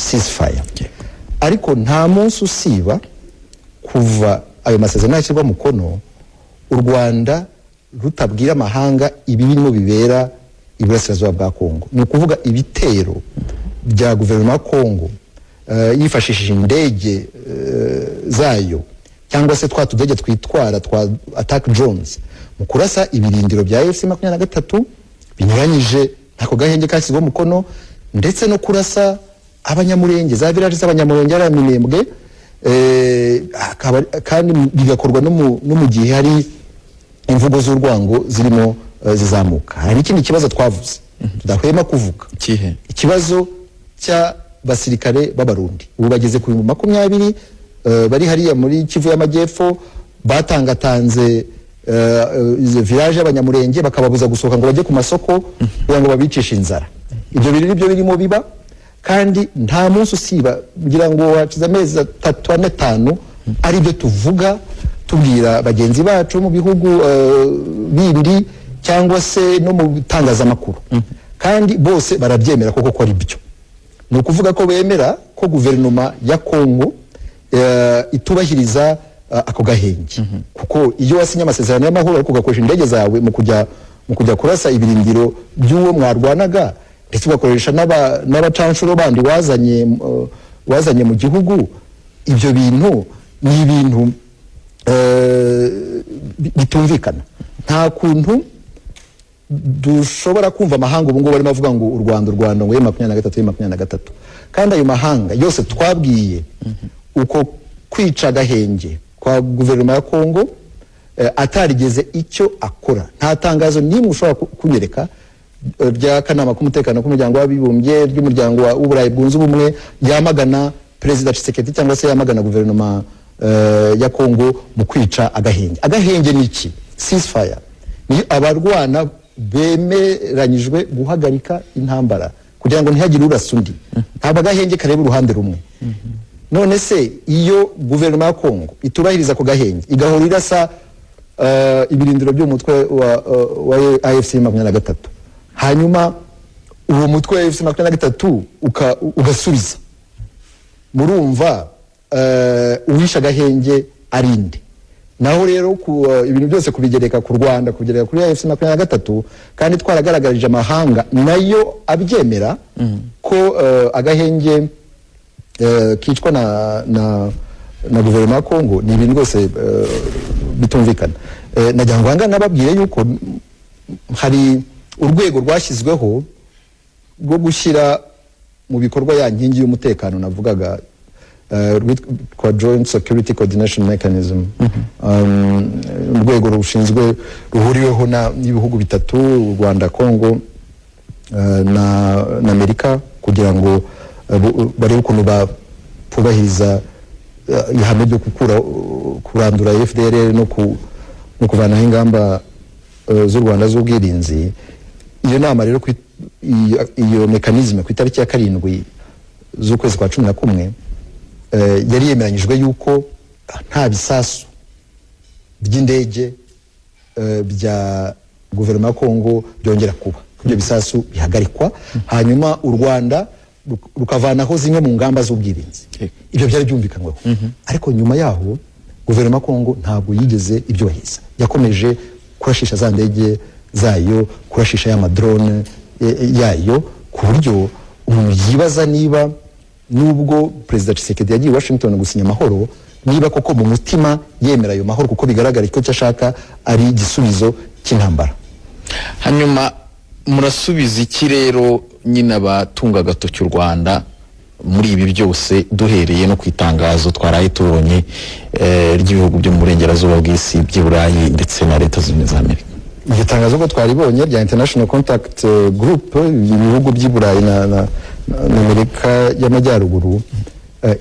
ceasefire. Ariko nta munsi usiba kuva ayo masezerano yashyirwa mukono u Rwanda rutabwira amahanga ibi birimo bibera iburasirazuba bwa Kongo, ni ukuvuga ibitero bya guverinoma ya Kongo yifashishije indege zayo cyangwa se twa tudege twitwara twa attack drones mu kurasa ibirindiro bya AFC 23 binyuranyije ntako gahenge kashyizweho umukono, ndetse no kurasa Abanyamurenge, za village z'Abanyamurenge ari Minembwe, kandi bigakorwa no mu gihe hari imvugo z'urwango zirimo zizamuka. Hari n'ikindi kibazo twavuze tudahwema kuvuga. Ikihe? Ikibazo cy'abasirikare b'Abarundi ubu bageze ku 20,000, bari hariya muri Kivu y'Amajyepfo, batangatanze izo village y'Abanyamurenge, bakababuza gusohoka ngo bajye ku masoko kugira ngo babicishe inzara. Ibyo bintu nibyo birimo biba, kandi nta munsi usiba, ngira ngo hacize amezi 3, 4, 5, ari byo tuvuga, tubwira bagenzi bacu mu bihugu bindi cyangwa se no mu bitangazamakuru, kandi bose barabyemera koko ko ari byo. Ni ukuvuga ko bemera ko guverinoma ya Kongo itubahiriza ako gahenge, kuko iyo wasinye amasezerano y'amahoro ariko ugakoresha indege zawe mu kujya kurasa ibirindiro by'uwo mwarwanaga, ndetse ugakoresha n'abacanshuro bandi wazanye mu gihugu, ibyo bintu ni ibintu bitumvikana. Nta kuntu dushobora kumva amahanga ubu ngubu barimo avuga ngo u Rwanda, u Rwanda, ngo M23, M23, kandi ayo mahanga yose twabwiye uko kwica agahenge kwa guverinoma ya Kongo atarigeze icyo akora. Nta tangazo n'imwe ushobora kunyereka ry'akanama k'umutekano k'Umuryango w'Abibumbye, ry'Umuryango w'Uburayi bwunze Ubumwe, yamagana Perezida Tshisekedi cyangwa se yamagana guverinoma ya Kongo mu kwica agahenge. Agahenge ni iki? Ceasefire ni abarwana bemeranyijwe guhagarika intambara kugira ngo ntihagire urasa undi. Ntabwo agahenge kareba uruhande rumwe. None se iyo guverinoma ya Kongo itubahiriza ako gahenge, igahora irasa ibirindiro by'umutwe wa AFC 23, hanyuma uwo mutwe wa AFC 23 ugasubiza, murumva uwishe agahenge arinde? Naho rero ibintu byose kubigereka ku Rwanda, kubigereka kuri AFC 23, kandi twaragaragarije amahanga nayo abyemera ko agahenge kicwa na guverinoma ya Kongo, ni ibintu rwose bitumvikana. Nagira ngo ahangaha nababwire yuko hari urwego rwashyizweho rwo gushyira mu bikorwa ya nkingi y'umutekano navugaga, rwitwa Joint Security Coordination Mechanism, urwego rushinzwe ruhuriweho n'ibihugu bitatu, u Rwanda, Congo na Amerika, kugira ngo barebe ukuntu bakubahiriza ihame ryo kurandura FDLR no kuvanaho ingamba z'u Rwanda z'ubwirinzi. Iyo nama rero, iyo mécanisme, ku itariki ya 7 z'ukwezi kwa 11, yari yemeranyijwe yuko nta bisasu by'indege bya guverinoma ya Kongo byongera kuba, ko ibyo bisasu bihagarikwa, hanyuma u Rwanda rukavanaho zimwe mu ngamba z'ubwirinzi. Ibyo byari byumvikanyweho, ariko nyuma yaho guverinoma ya Kongo ntabwo yigeze ibyubahiriza. Yakomeje kurashisha za ndege zayo, kurashisha ya ma drone yayo, ku buryo umuntu yibaza niba, nubwo Perezida Tshisekedi yagiye i Washington gusinya amahoro, niba koko mu mutima yemera ayo mahoro, kuko bigaragara ko icyo ashaka ari igisubizo cy'intambara. Hanyuma murasubiza iki rero nyine abatunga agatoki u Rwanda muri ibi byose, duhereye no ku itangazo twaraye tubonye ry'ibihugu byo mu burengerazuba bw'isi, by'i Burayi ndetse na Leta Zunze Ubumwe za Amerika? Iryo tangazo ko twaribonye rya International Contact Group, ibihugu by'i Burayi na Amerika y'Amajyaruguru,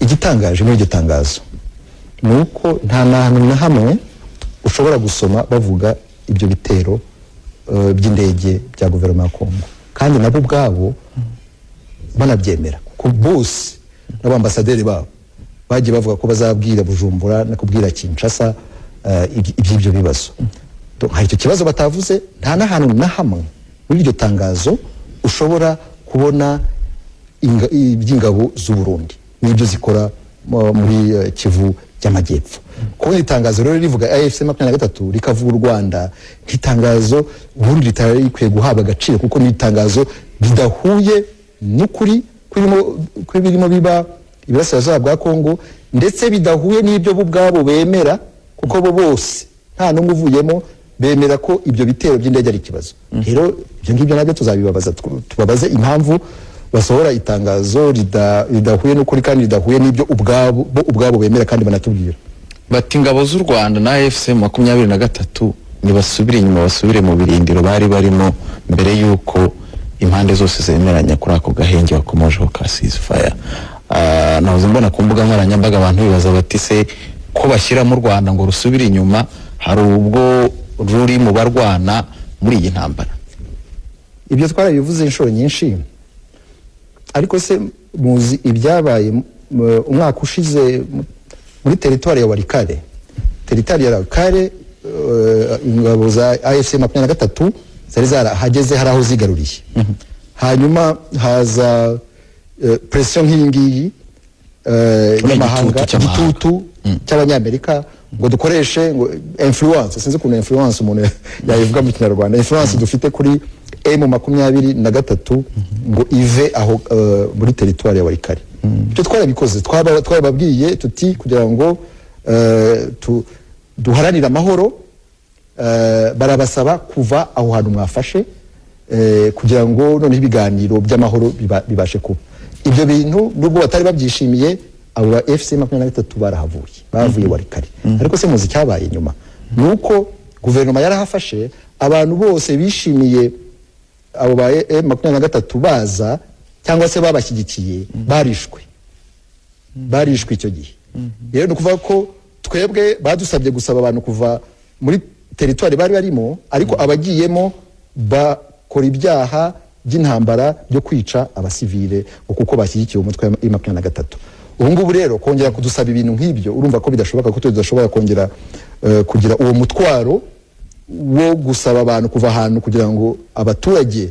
igitangaje muri iryo tangazo ni uko nta na hantu na hamwe ushobora gusoma bavuga ibyo bitero by'indege bya guverinoma ya Kongo, kandi nabo ubwabo banabyemera, kuko bose n'abambasaderi babo bagiye bavuga ko bazabwira Bujumbura no kubwira Kinshasa iby'ibyo bibazo. Donc, hari icyo kibazo batavuze. Nta n'ahantu na hamwe muri iryo tangazo ushobora kubona iby'ingabo z'u Burundi n'ibyo zikora muri Kivu y'Amajyepfo. Kubona itangazo rero rivuga AFC 23 rikavuga u Rwanda, nk'itangazo ubundi ritari rikwiye guhabwa agaciro, kuko ni itangazo ridahuye n'ukuri kuri birimo biba iburasirazuba bwa Kongo, ndetse bidahuye n'ibyo bo ubwabo bemera, kuko bo bose nta n'umwe uvuyemo bemera ko ibyo bitero by'indege ari ikibazo. Rero ibyo ngibyo nabyo tuzabibabaza, tubabaze impamvu basohora itangazo ridahuye n'ukuri kandi ridahuye n'ibyo ubwabo bo ubwabo bemera kandi banatubwira. Bati ingabo z'u Rwanda na AFC 23 nibasubire inyuma, basubire mu birindiro bari barimo mbere y'uko impande zose zemeranya kuri ako gahenge wakomojeho ka ceasefire. Nahoze mbona ku mbuga nkoranyambaga abantu bibaza bati: "Se ko bashyira mu Rwanda ngo rusubire inyuma, hari ubwo ruri mu barwana muri iyi ntambara?" Ibyo twarabivuze inshuro nyinshi, ariko se muzi ibyabaye umwaka ushize muri teritwari ya Walikale? Teritwari ya Walikale, ingabo za AFC 23 zari zarahageze, hari aho zigaruriye. Hanyuma haza pression nk'iyi ngiyi y'amahanga, igitutu cy'amahanga. Igitutu cy'Abanyamerika ngo dukoreshe ngo influence, sinzi ukuntu influence umuntu yayivuga mu Kinyarwanda, influence dufite kuri M23 ngo ive aho muri teritwari ya Walikale. Ibyo twarabikoze, twarababwiye tuti kugira ngo duharanire amahoro, barabasaba kuva aho hantu mwafashe, kugira ngo noneho ibiganiro by'amahoro bibashe kuba. Ibyo bintu nubwo batari babyishimiye, abo ba FC 23 barahavuye, bavuye Walikale. Ariko se muzi icyabaye nyuma? Ni uko guverinoma yarahafashe, abantu bose bishimiye abo ba 23 baza cyangwa se babashyigikiye barishwe, barishwe icyo gihe. Rero ni ukuvuga ko twebwe badusabye gusaba abantu kuva muri teritwari bari barimo, ariko abagiyemo bakora ibyaha by'intambara byo kwica abasivile ngo kuko bashyigikiye umutwe wa 23. Ubu ngubu rero kongera kudusaba ibintu nk'ibyo, urumva ko bidashoboka, ko tudashobora kongera kugira uwo mutwaro wo gusaba abantu kuva ahantu kugira ngo abaturage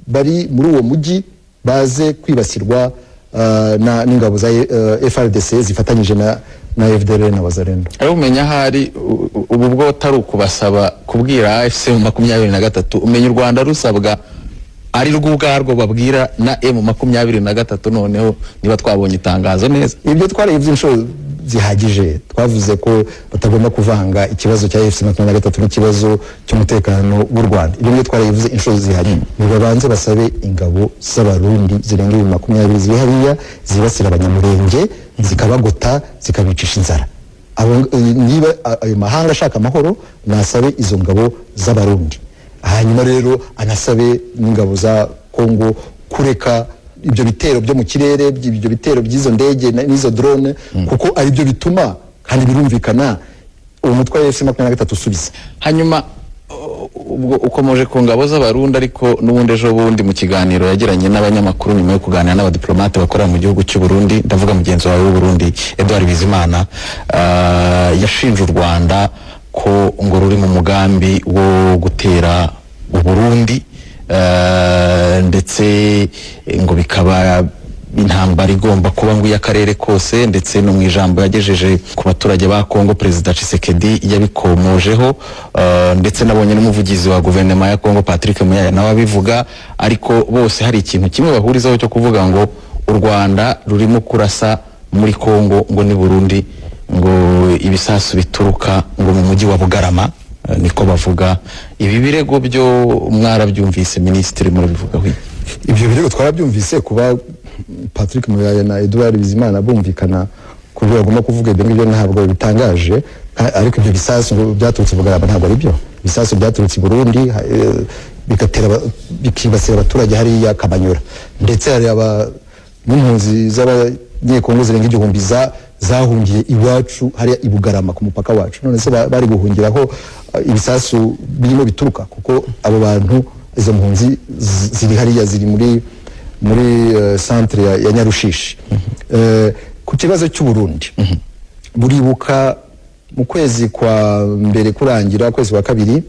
bari muri uwo mujyi baze kwibasirwa n'ingabo za FARDC zifatanyije na FDLR na Wazalendo. Ariko umenya ahari ubu bwo atari ukubasaba kubwira AFC 23, umenya u Rwanda rusabwa ari rwo ubwarwo babwira na M23 noneho, niba twabonye itangazo neza. Ibyo twarabivuze inshuro zihagije. Twavuze ko batagomba kuvanga ikibazo cya AFC 23 n'ikibazo cy'umutekano w'u Rwanda. Ibyo ngibyo twarabivuze inshuro zihagije. Nibabanze basabe ingabo z'Abarundi zirenga 20,000 ziri hariya zibasira Abanyamurenge, zikabagota, zikabicisha inzara. Niba ayo mahanga ashaka amahoro, nasabe izo ngabo z'Abarundi, hanyuma rero anasabe n'ingabo za Kongo kureka ibyo bitero byo mu kirere, ibyo bitero by'izo ndege n'izo drone, kuko ari byo bituma, kandi birumvikana, uwo mutwe wa AFC 23 usubiza. Hanyuma ubwo ukomoje ku ngabo z'Abarundi, ariko n'ubundi ejo bundi mu kiganiro yagiranye n'abanyamakuru nyuma yo kuganira n'abadiplomate bakorera mu gihugu cy'u Burundi, ndavuga mugenzi wawe w'u Burundi Edouard Bizimana, yashinje u Rwanda ko ngo ruri mu mugambi wo gutera u Burundi, ndetse ngo bikaba intambara igomba kuba ngo iy'akarere kose. Ndetse no mu ijambo yagejeje ku baturage ba Kongo, Perezida Tshisekedi yabikomojeho, ndetse nabonye n'umuvugizi wa guverinoma ya Kongo Patrick Muyaya nawe abivuga. Ariko bose hari ikintu kimwe bahurizaho cyo kuvuga ngo u Rwanda rurimo kurasa muri Kongo ngo ni Burundi, ngo ibisasu bituruka ngo mu mujyi wa Bugarama, niko bavuga. Ibi birego byo mwarabyumvise, minisitiri, murabivugaho iki? Ibyo birego twarabyumvise. Kuba Patrick Muyaya na Edouard Bizimana bumvikana ku byo bagomba kuvuga, ibyo ngibyo ntabwo bitangaje. Ariko ibyo bisasu ngo byaturutse i Bugarama ntabwo ari byo. Ibisasu byaturutse i Burundi, bigatera bikibasira abaturage hariya Kabanyura, ndetse hari aba n'impunzi z'Abanyekongo zirenga 1000 zahungiye iwacu hariya i Bugarama ku mupaka wacu. None se bari guhungiraho ibisasu birimo bituruka? Kuko abo bantu, izo mpunzi ziri hariya, ziri muri centre ya Nyarushishi. Ku kibazo cy'u Burundi, buribuka mu kwezi kwa mbere kurangira kwezi kwa kabiri,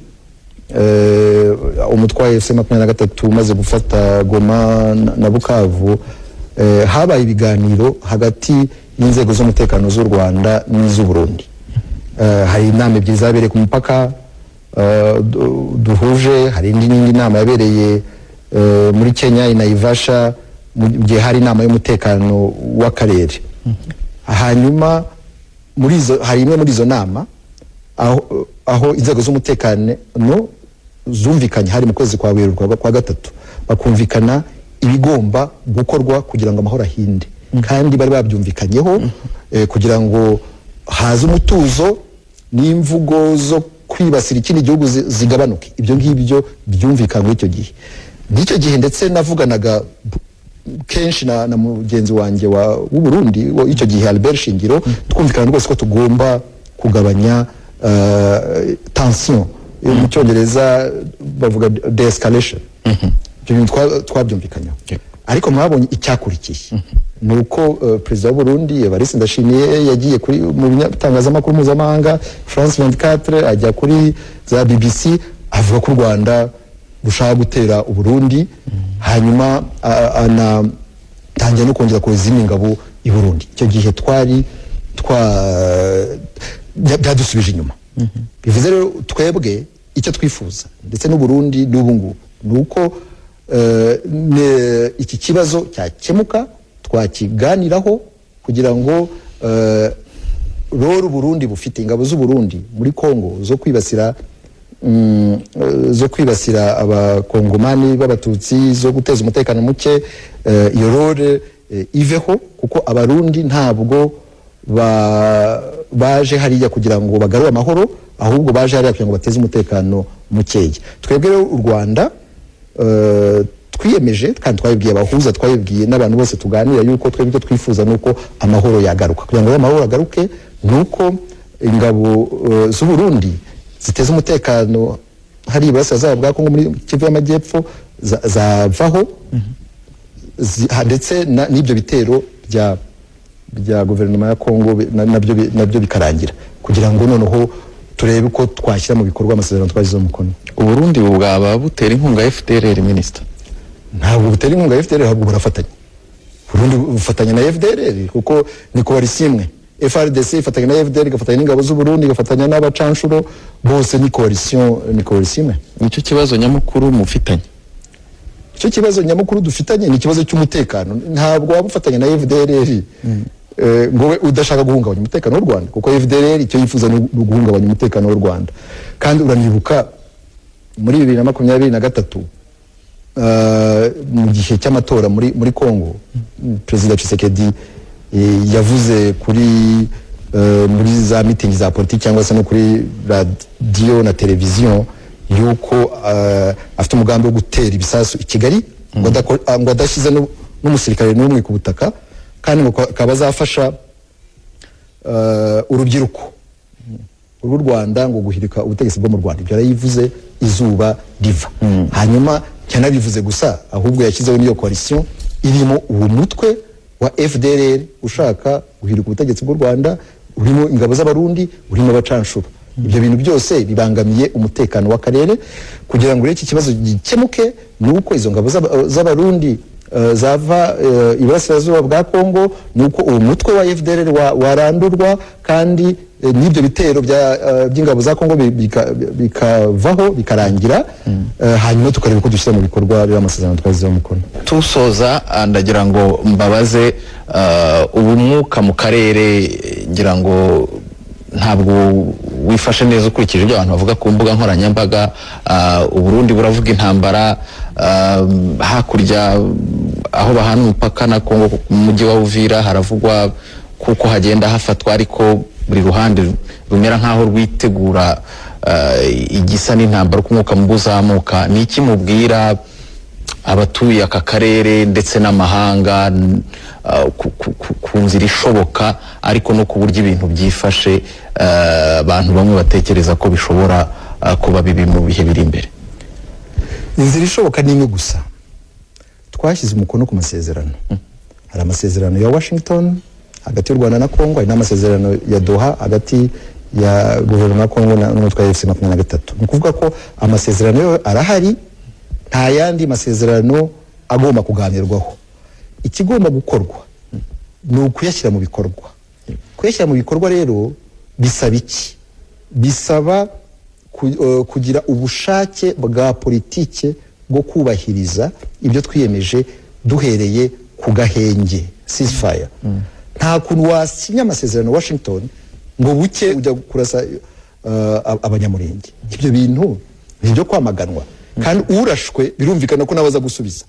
umutwe wa AFC 23 umaze gufata Goma na Bukavu, Habaye ibiganiro hagati y'inzego z'umutekano z'u Rwanda n'iz'u Burundi. Hari inama ebyiri zabereye ku mupaka duhuje, hari indi n'indi nama yabereye muri Kenya i Naivasha, mu gihe hari inama y'umutekano w'akarere. Hanyuma muri izo, hari imwe muri izo nama aho inzego z'umutekano zumvikanye, hari mu kwezi kwa Werurwe kwa gatatu, bakumvikana ibigomba gukorwa kugira ngo amahoro ahinde, kandi bari babyumvikanyeho kugira ngo haze umutuzo n'imvugo zo kwibasira ikindi gihugu zigabanuke. Ibyo ngibyo byumvikanywe icyo gihe. N'icyo gihe ndetse navuganaga kenshi na mugenzi wanjye w'u Burundi icyo gihe, Albert Shingiro, twumvikana rwose ko tugomba kugabanya tension, mu Cyongereza bavuga de-escalation. Ibyo bintu twabyumvikanyeho, ariko mwabonye icyakurikiye ni uko perezida w'u Burundi Evariste Ndayishimiye yagiye kuri mu bitangazamakuru mpuzamahanga, France 24, ajya kuri za BBC, avuga ko u Rwanda rushaka gutera u Burundi, hanyuma anatangira no kongera kohereza izindi ngabo i Burundi. Icyo gihe twari twa byadusubije inyuma. Bivuze rero twebwe icyo twifuza, ndetse n'u Burundi n'ubu ngubu, ni uko iki kibazo cyakemuka, twakiganiraho kugira ngo rôle Burundi bufite, ingabo z'u Burundi muri Kongo zo kwibasira abakongomani b'abatutsi, zo guteza umutekano muke, iyo rôle iveho, kuko Abarundi ntabwo baje hariya kugira ngo bagarure amahoro, ahubwo baje hariya kugira ngo bateze umutekano mukeya. Twebwe rero u Rwanda twiyemeje, kandi twabibwiye abahuza, twabibwiye n'abantu bose tuganira, yuko twebwe icyo twifuza ni uko amahoro yagaruka. Kugira ngo amahoro agaruke ni uko ingabo z'u Burundi ziteza umutekano hari iburasirazuba bwa Kongo, muri Kivu y'Amajyepfo, zavaho, ndetse n'ibyo bitero bya guverinoma ya Kongo nabyo bikarangira, kugira ngo noneho turebe uko twashyira mu bikorwa amasezerano twashyizeho umukono. Uburundi bwaba butera inkunga FDLR, minisita? Ntabwo butera inkunga FDLR, ahubwo burafatanya. Burundi bufatanya na FDLR kuko ni coalition imwe. FARDC ifatanya na FDLR, igafatanya n'ingabo z'u Burundi, igafatanya n'abacanshuro bose, ni coalition imwe. Nicyo kibazo nyamukuru mufitanye? Icyo kibazo nyamukuru dufitanye ni ikibazo cy'umutekano. Ntabwo waba ufatanya na FDLR ngo we udashaka guhungabanya umutekano w'u Rwanda, kuko FDLR icyo yifuza ni uguhungabanya umutekano w'u Rwanda. Kandi uranibuka muri 2023, mu gihe cy'amatora muri Congo, Perezida Tshisekedi yavuze kuri muri za mitingi za politiki cyangwa se no kuri radiyo na televiziyo yuko afite umugambi wo gutera ibisasu i Kigali, ngo adashyize n'umusirikare n'umwe ku butaka, kandi ngo akaba azafasha urubyiruko rw'u Rwanda ngo guhirika ubutegetsi bwo mu Rwanda. Ibyo yarayivuze izuba riva. Hanyuma cyanabivuze gusa, ahubwo yashyizeho n'iyo coalition irimo uwo mutwe wa FDLR ushaka guhirika ubutegetsi bw'u Rwanda, urimo ingabo z'Abarundi, urimo abacanshuro. Ibyo bintu byose bibangamiye umutekano w'akarere. Kugira ngo rero iki kibazo gikemuke ni uko izo ngabo z'Abarundi zava iburasirazuba bwa Kongo, ni uko uwo mutwe wa FDLR warandurwa, kandi n'ibyo bitero by'ingabo za Kongo bikavaho, bikarangira, hanyuma tukareba uko dushyira mu bikorwa biriya amasezerano twashyizeho umukono. Tusoza, ndagira ngo mbabaze, ubu mwuka mu karere ngira ngo ntabwo wifashe neza ukurikije ibyo abantu bavuga ku mbuga nkoranyambaga. Uburundi buravuga intambara, hakurya aho bahana umupaka na Kongo mu mujyi wa Uvira haravugwa kuko hagenda hafatwa, ariko buri ruhande rumera nk'aho rwitegura igisa n'intambara, uko umwuka mubi uzamuka. Ni iki mubwira abatuye aka karere ndetse n'amahanga ku nzira ishoboka, ariko no ku buryo ibintu byifashe, abantu bamwe batekereza ko bishobora kuba bibi mu bihe biri imbere? Inzira ishoboka ni imwe gusa. Twashyize umukono ku masezerano. Hari amasezerano ya Washington hagati y'u Rwanda na Congo, hari n'amasezerano ya Doha hagati ya guverinoma ya Congo n'umutwe wa AFC 23. Ni ukuvuga ko amasezerano yo arahari, nta yandi masezerano agomba kuganirwaho. Ikigomba gukorwa ni ukuyashyira mu bikorwa. Kuyashyira mu bikorwa rero bisaba iki? Bisaba kugira ubushake bwa politike bwo kubahiriza ibyo twiyemeje, duhereye ku gahenge, ceasefire. Nta kuntu wasinya amasezerano Washington ngo buke ujya kurasa Abanyamurenge. Ibyo bintu ni ibyo kwamaganwa, kandi urashwe birumvikana ko nawe aza gusubiza.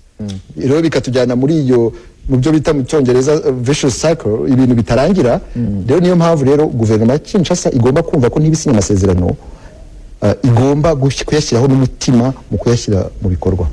Rero bikatujyana muri iyo, mu byo bita mu Cyongereza vicious cycle, ibintu bitarangira. Rero niyo mpamvu rero guverinoma ya Kinshasa igomba kumva ko niba isinya amasezerano, igomba kuyashyiraho n'umutima mu kuyashyira mu bikorwa.